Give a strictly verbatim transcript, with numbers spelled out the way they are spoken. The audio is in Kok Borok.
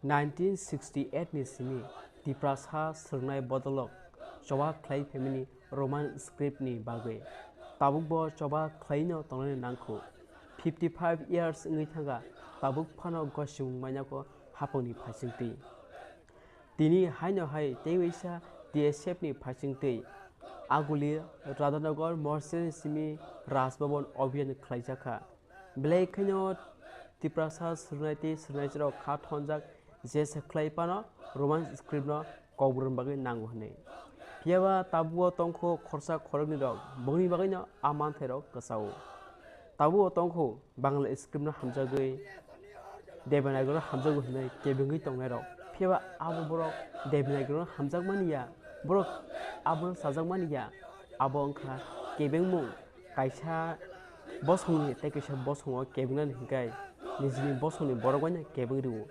Nineteen sixty eight ni simi Tiprasa swrwngnai bodolrok choba khlai phaimani Roman script ni bagwi. Tabukbo choba khlaino tongnani nangkhu. Fifty five years wngwi thangkha, tabuk phano gosimung manyakho hapangni phaisingtwi. Tini haino hai teiwaisa T S F ni phaisingtwi Aguli Radhanagar Morse ni simi Raj Bhavan Abhiyan khlaijakha. Belai kheno Tiprasa swrwngnai tei swrwngnaisarok kha thonjak, jesa khlai phano Roman script no Kokborok ni bagwi nango hwnwi. Phiyaba tabuk o tongkho khorsa khoroknwi rok, bongni bagwino a manthairok kwchao. Tabuk o tongkho Bangla script no hamjagwi Devanagari no hamjago hwnwi kebengwi tongnairok. Phiyaba abo borok Devanagari no hamjakmani ya, borok abono chajakmani ya, abo wngkha kebengmung. Kaisa bosongni tei kaisa bosongo kebengnani hwnkhe nijini bosongni borok bai no kebeng rwo.